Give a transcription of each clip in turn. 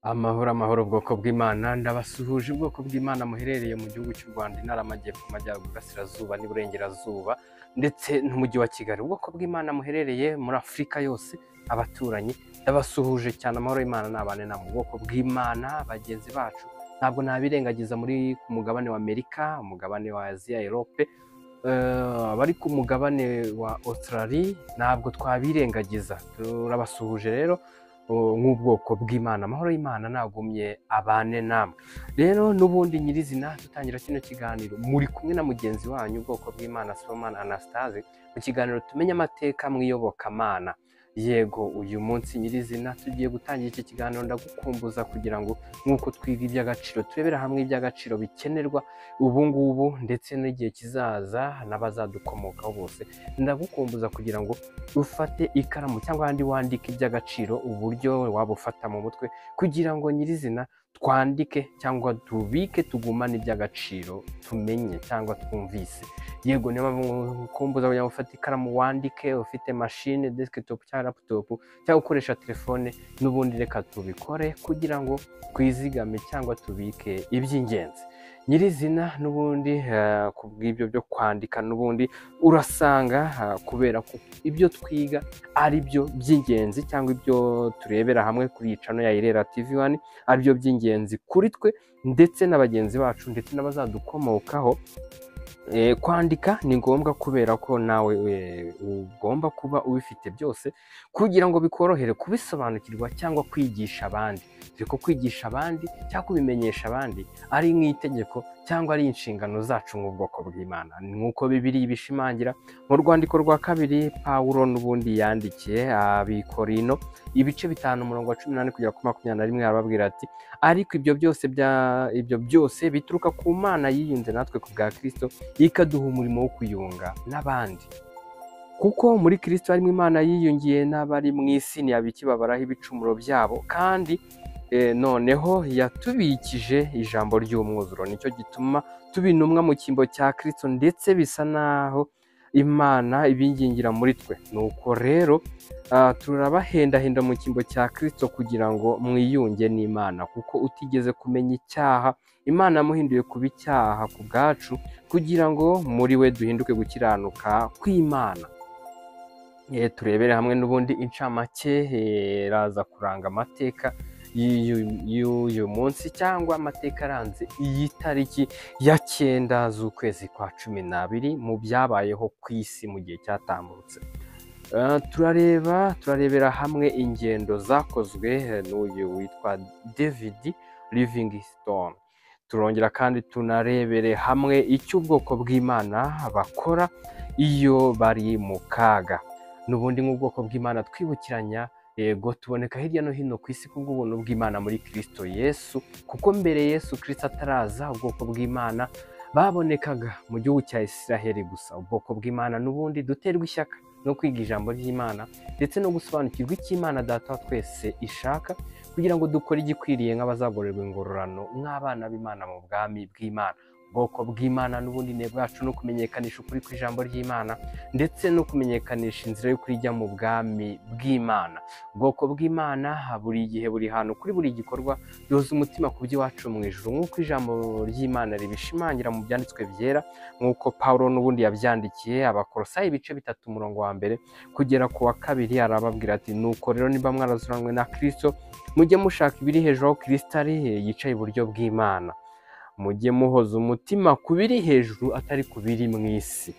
Amahoro amahoro ubwoko bw'Imana, ndabasuhuje ubwoko bw'Imana muherereye mu gihugu cy'u Rwanda, intara y'Amajyepfo, Amajyaruguru, Iburasirazuba n'Iburengerazuba ndetse n'umujyi wa Kigali. Ubwoko bw'Imana muherereye muri Afurika yose, abaturanyi, ndabasuhuje cyane, amahoro y'Imana nabane namwe. Ubwoko bw'Imana bagenzi bacu, ntabwo nabirengagiza muri ku mugabane wa Amerika, umugabane wa Aziya, Europe, abari ku mugabane wa Australia, ntabwo twabirengagiza. Turabasuhuje rero nk'ubwoko bw'Imana, amahoro y'Imana nagumye abane namwe. Rero n'ubundi nyirizina dutangira kino kiganiro muri kumwe na mugenzi wanyu ubwoko bw'Imana Sibomana Anastase, mu kiganiro tumenye amateka mu iyobokamana. Yego, uyu munsi nyirizina tugiye gutangira iki kiganiro, ndagukumbuza kugira ngo nk'uko twiga iby'agaciro, turebera hamwe iby'agaciro bikenerwa ubu ngubu ndetse n'igihe kizaza n'abazadukomokaho bose. Ndagukumbuza kugira ngo ufate ikaramu cyangwa ahandi wandike iby'agaciro, uburyo waba ufata mu mutwe, kugira ngo nyirizina twandike cyangwa tubike, tugumane iby'agaciro tumenye cyangwa twumvise. Yego, niyo mpamvu ngukumbuza kugira ngo ufate ikaramu wandike, ufite mashine desktop cyangwa laptop cyangwa ukoresha telefone, n'ubundi reka tubikore kugira ngo twizigame cyangwa tubike iby'ingenzi. Nyirizina n'ubundi ku bw'ibyo byo kwandika, n'ubundi urasanga kubera ko ibyo twiga ari byo by'ingenzi, cyangwa ibyo turebera hamwe kuri iyi channel ya Irera TV 1 ari byo by'ingenzi kuri twe ndetse na bagenzi bacu ndetse n'abazadukomokaho. Kwandika ni ngombwa kubera ko nawe ugomba kuba ubifite byose kugira ngo bikorohere kubisobanukirwa cyangwa kwigisha abandi. Dore ko kwigisha abandi cyangwa kubimenyesha abandi ari nk'itegeko cyangwa ari inshingano zacu nk'ubwoko bw'Imana, nk'uko Bibiliya ibishimangira mu rwandiko rwa kabiri Pawulo n'ubundi yandikiye Abikorino, ibice 5 umurongo wa 18 kugera kuri 21, arababwira ati: ariko ibyo byose bituruka ku Mana yiyunze natwe ku bwa Kristo, ikaduha umurimo wo kuyunga n'abandi. Kuko muri Kristo harimo Imana yiyungiye n'abari mu isi, ntiyabikibabaraho ibicumuro byabo, kandi noneho yatubikije ijambo ry'umwuzuro. Nicyo gituma tuba intumwa mu cyimbo cya Kristo, ndetse bisa naho Imana ibingingira muri twe. Nuko rero turabahendahenda mu cyimbo cya Kristo kugira ngo mwiyunge n'Imana, kuko utigeze kumenya icyaha, Imana yamuhinduye kuba icyaha ku bwacu, kugira ngo muri we duhinduke gukiranuka kw'Imana. Turebere hamwe n'ubundi incamake iraza kuranga amateka y'uyu munsi cyangwa amateka aranze iyi tariki ya 9 z'ukwezi kwa 12 mu byabayeho ku isi mu gihe cyatambutse. Turarebera hamwe ingendo zakozwe n'uyu witwa David Livingstone. Turongera kandi tunarebere hamwe icyo ubwoko bw'Imana bakora iyo bari mu kaga. N'ubundi nk'ubwoko bw'Imana twibukiranya, yego tuboneka hirya no hino ku isi kubw'ubuntu bw'Imana muri Kristo Yesu, kuko mbere Yesu Kristo ataraza ubwoko bw'Imana babonekaga mu gihugu cya Isiraheli gusa. Ubwoko bw'Imana n'ubundi duterwa ishyaka no kwiga ijambo ry'Imana ndetse no gusobanukirwa icyo Imana Data wa twese ishaka, kugira ngo dukore igikwiriye nk'abazagororerwa ingororano nk'abana b'Imana mu bwami bw'Imana. Ubwoko bw'Imana n'ubundi intego yacu no kumenyekanisha ukuri kw'ijambo ry'Imana ndetse no kumenyekanisha inzira y'ukuri ijya mu bwami bw'Imana. Ubwoko bw'Imana buri gihe buri hantu kuri buri gikorwa yoza umutima ku by'iwacu mu ijuru, nk'uko ijambo ry'Imana ribishimangira mu byanditswe byera, nk'uko Pawulo n'ubundi yabyandikiye Abakolosayi ibice 3 umurongo wa 1 kugera ku wa 2, arababwira ati: nuko rero niba mwarazuranwe na Kristo, mujye mushaka ibiri hejuru aho Kristo ari yicaye iburyo bw'Imana. Mujye muhoza umutima ku biri hejuru atari ku biri mu isi.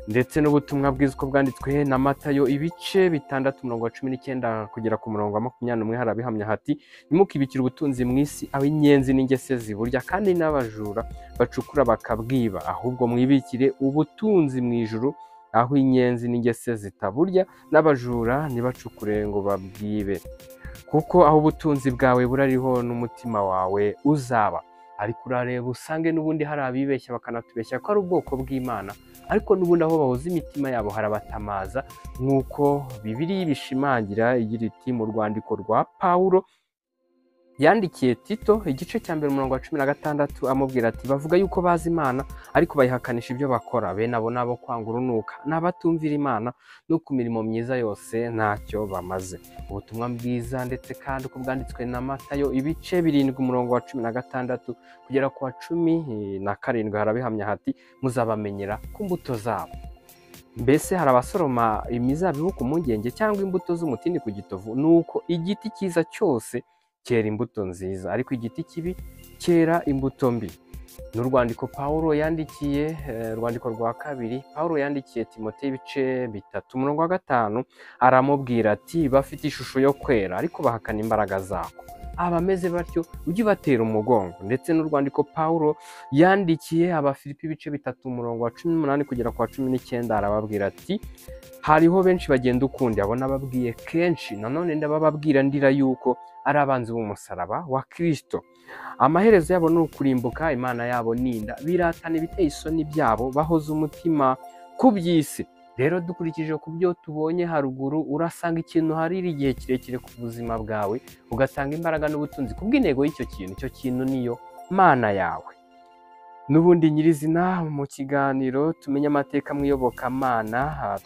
Ndetse n'ubutumwa bwiza uko bwanditswe na Matayo ibice 6 umurongo wa 19 kugera ku murongo wa 21, harabihamya hati: ntimukibikire ubutunzi mu isi aho inyenzi n'ingese ziburya kandi n'abajura bacukura bakabwiba, ahubwo mwibikire ubutunzi mu ijuru aho inyenzi n'ingese zitaburya n'abajura ntibacukure ngo babwibe, kuko aho ubutunzi bwawe burariho n'umutima wawe uzaba. Ariko urareba usange n'ubundi hari abibeshya bakanatubeshya ko ari ubwoko bw'Imana, ariko n'ubundi aho bahoza imitima yabo harabatamaza, nk'uko Bibiliya ibishimangira igira iti mu rwandiko rwa Pawulo yandikiye Tito igice cya 1 umurongo wa 16 amubwira ati bavuga yuko bazi Imana ariko bayihakanisha ibyo bakora, bene abo nabo kwanga urunuka, n'abatumvira Imana no ku mirimo myiza yose ntacyo bamaze. Ubutumwa bwiza ndetse kandi uko bwanditswe na Matayo ibice 7 umurongo wa 16 kugera ku wa 17 harabihamya hati muzabamenyera ku mbuto zabo. Mbese hari abasoroma imizabibu ku mpungenge cyangwa imbuto z'umutini ku gitovu? Nuko igiti cyiza cyose cyera imbuto nziza, ariko igiti kibi cyera imbuto mbi. N'urwandiko Paulo yandikiye, urwandiko rwa 2 Paulo yandikiye Timoteyo ibice 3 umurongo wa 5 aramubwira ati bafite ishusho yo kwera ariko bahakana imbaraga zako, abameze batyo ujye ubatera umugongo. Ndetse n'urwandiko Paulo yandikiye Abafilipi ibice 3 umurongo wa 18 kugera ku wa 19 arababwira ati hariho benshi bagenda ukundi, abo nababwiye kenshi nanone ndabababwira ndira yuko ari abanzi b'umusaraba wa Kristo. Amaherezo yabo ni ukurimbuka, Imana yabo ninda, biratana ibiteye isoni byabo, bahoza umutima ku by'isi. Rero dukurikije ku byo tubonye haruguru, urasanga ikintu harira igihe kirekire ku buzima bwawe, ugatanga imbaraga n'ubutunzi kubw'intego y'icyo kintu. Icyo kintu niyo Mana yawe. N'ubundi nyirizina mu kiganiro tumenye amateka mu iyobokamana,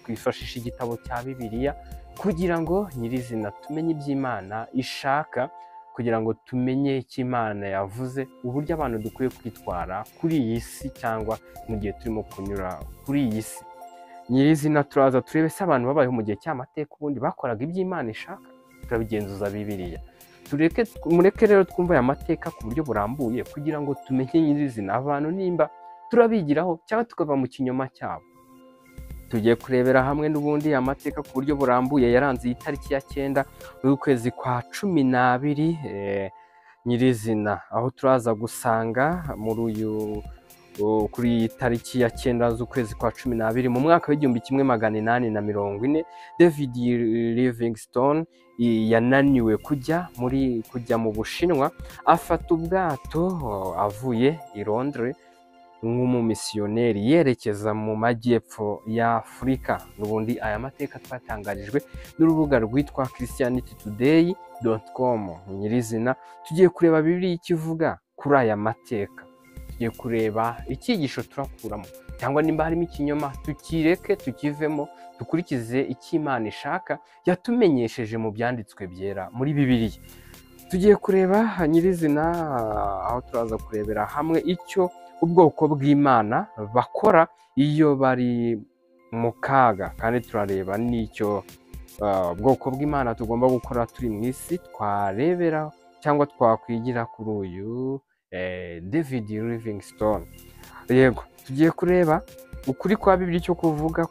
twifashisha igitabo cya Bibiliya kugira ngo nyirizina tumenye iby'Imana ishaka, kugira ngo tumenye icyo Imana yavuze, uburyo abantu dukwiye kwitwara kuri iyi si cyangwa mu gihe turimo kunyura kuri iyi si. Nyirizina turaza turebe se abantu babayeho mu gihe cy'amateka ubundi bakoraga iby'Imana ishaka, turabigenzuza Bibiliya. Mureke rero twumva aya mateka ku buryo burambuye kugira ngo tumenye nyirizina abantu nimba turabigiraho cyangwa tukava mu kinyoma cyabo. Tugiye kurebera hamwe n'ubundi amateka ku buryo burambuye yaranze iyi tariki ya 9 y'ukwezi kwa 12 nyirizina, aho turaza gusanga muri uyu kuri iyi tariki ya 9 z'ukwezi kwa 12 mu mwaka w'1840 David Livingstone yananiwe kujya mu Bushinwa, afata ubwato avuye i Londres nk'umumisiyoneri yerekeza mu majyepfo ya Afurika. N'ubundi aya mateka twatangarijwe n'urubuga rwitwa christianitytoday.com. Nyirizina tugiye kureba Bibiliya ikivuga kuri aya mateka, tugiye kureba icyigisho turakuramo, cyangwa nimba harimo ikinyoma tukireke tukivemo, dukurikize icyo Imana ishaka yatumenyesheje mu byanditswe byera muri Bibiliya. Tugiye kureba nyirizina aho turaza kurebera hamwe icyo ubwoko bw'Imana bakora iyo bari mu kaga, kandi turareba n'icyo ubwoko bw'Imana tugomba gukora turi mu isi, twarebera cyangwa twakwigira kuri uyu David Livingstone. Yego, tugiye kureba ukuri kwa Bibiliya cyo kuvuga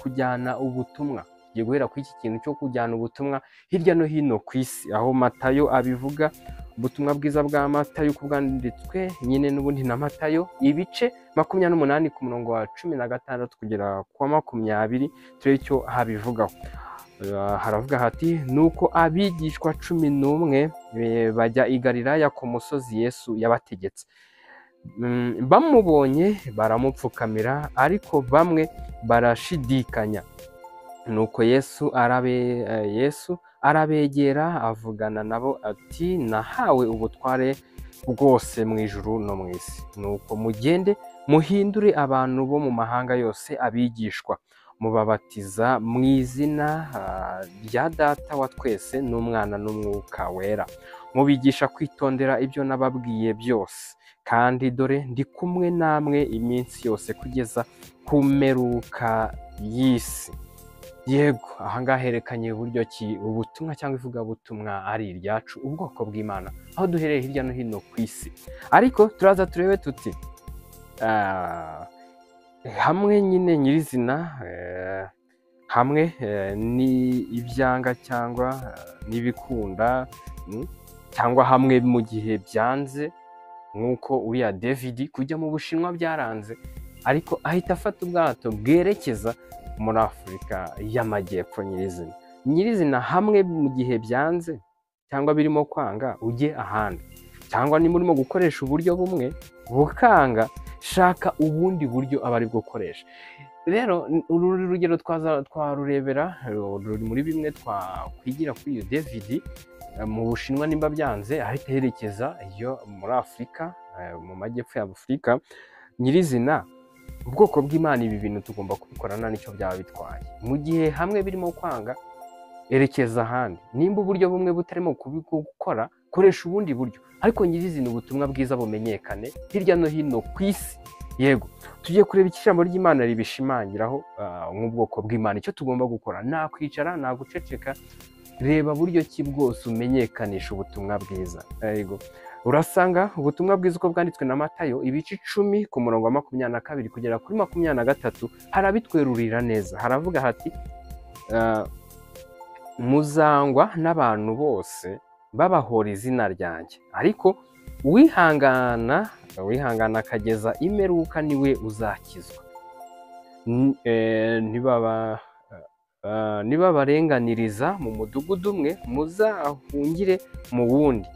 kujyana ubutumwa. Tugiye guhera kuri iki kintu cyo kujyana ubutumwa hirya no hino ku isi, aho Matayo abivuga, ubutumwa bwiza bwa Matayo uko bwanditswe nyine n'ubundi na Matayo ibice 28 ku murongo wa 16 kugera ku 20, turebe icyo habivugaho. Haravuga hati nuko abigishwa 11 bajya i Galilaya ku musozi Yesu yabategetse. Bamubonye baramupfukamira, ariko bamwe barashidikanya. Nuko Yesu arabegera avugana nabo ati nahawe ubutware bwose mu ijuru no mu isi. Nuko mugende muhindure abantu bo mu mahanga yose abigishwa, mubabatiza mu izina rya Data wa twese n'Umwana n'Umwuka Wera, mubigisha kwitondera ibyo nababwiye byose, kandi dore ndi kumwe namwe iminsi yose kugeza ku mperuka y'isi. Yego, ahangaha herekanye uburyo ki ubutumwa cyangwa ivugabutumwa ari iryacu, ubwoko bw'Imana, aho duhereye hirya no hino ku isi. Ariko turaza turebe tuti hamwe nyine nyirizina, hamwe ni ibyanga cyangwa n'ibikunda, cyangwa hamwe mu gihe byanze, nk'uko uriya David kujya mu Bushinwa byaranze, ariko ahita afata ubwato bwerekeza muri Afurika y'Amajyepfo nyirizina. Nyirizina hamwe mu gihe byanze cyangwa birimo kwanga, ujye ahandi, cyangwa niba urimo gukoresha uburyo bumwe bukanga, shaka ubundi buryo aba ari gukoresha. Rero uru rugero twarurebera ruri muri bimwe twakwigira kuri uyu David mu Bushinwa. Nimba byanze ahita yerekeza iyo muri Afurika, mu majyepfo ya Afurika. Nyirizina ubwoko bw'Imana, ibi bintu tugomba kubikorana nicyo byaba bitwaye. Mu gihe hamwe birimo kwanga, erekeza ahandi. Nimba uburyo bumwe butarimo gukora, koresha ubundi buryo, ariko nyirizina ubutumwa bwiza bumenyekane hirya no hino ku isi. Yego, tugiye kureba icyo ijambo ry'Imana ribishimangiraho nk'ubwoko bw'Imana. Icyo tugomba gukora nta kwicara, nta guceceka. Reba buryo ki bwose umenyekanisha ubutumwa bwiza. Yego, urasanga ubutumwa bwiza uko bwanditswe na Matayo ibice 10 ku murongo wa 22 kugera kuri 23, harabitwerurira neza. Haravuga hati muzangwa n'abantu bose babahora izina ryanjye, ariko uwihangana akageza imperuka niwe uzakizwa. Nibabarenganiriza mu mudugudu umwe, muzahungire mu wundi.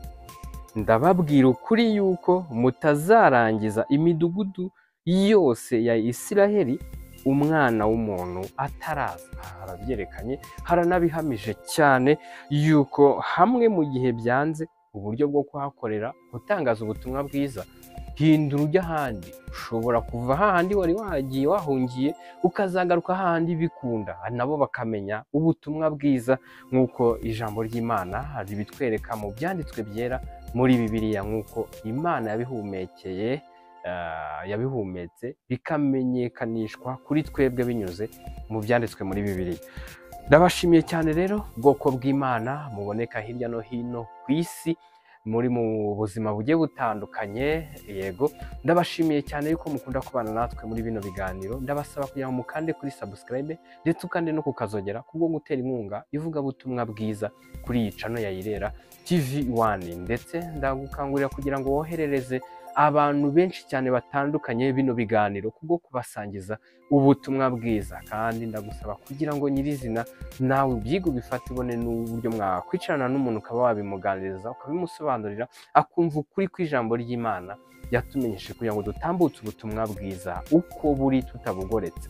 Ndababwira ukuri yuko mutazarangiza imidugudu yose ya Isiraheli umwana w'umuntu ataraza. Harabyerekanye, haranabihamije cyane yuko hamwe mu gihe byanze uburyo bwo kuhakorera gutangaza ubutumwa bwiza, hindura ujya ahandi. Ushobora kuva hahandi wari wagiye wahungiye ukazagaruka hahandi bikunda, nabo bakamenya ubutumwa bwiza nk'uko ijambo ry'Imana ribitwereka mu byanditswe byera muri Bibiliya, nk'uko Imana yabihumekeye yabihumetse bikamenyekanishwa kuri twebwe binyuze mu byanditswe muri Bibiliya. Ndabashimiye cyane rero ubwoko bw'Imana muboneka hirya no hino ku isi, muri mu buzima bugiye butandukanye. Yego, ndabashimiye cyane yuko mukunda kubana natwe muri bino biganiro. Ndabasaba kugira ngo mukande kuri subscribe ndetse ukande no kukazogera kubwo gutera inkunga ivugabutumwa bwiza kuri iyi channel ya Irera TV1. Ndetse ndagukangurira kugira ngo woherereze abantu benshi cyane batandukanye bino biganiro kubwo kubasangiza ubutumwa bwiza. Kandi ndagusaba kugira ngo nyirizina nawe ubyiga ubifate, ubone n'uburyo mwakwicarana n'umuntu ukaba wabimuganiriza, ukabimusobanurira, akumva ukuri kw'ijambo ry'Imana yatumenyesheje kugira ngo dutambutse ubutumwa bwiza uko buri tutabugoretse.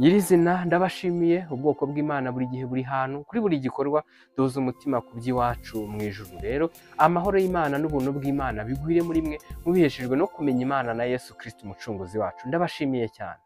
Nyirizina ndabashimiye ubwoko bw'Imana buri gihe, buri hantu, kuri buri gikorwa duhuza umutima ku by'iwacu mu ijuru. Rero amahoro y'Imana n'ubuntu bw'Imana bigwire muri mwe mubiheshejwe no kumenya Imana na Yesu Kristo umucunguzi wacu. Ndabashimiye cyane.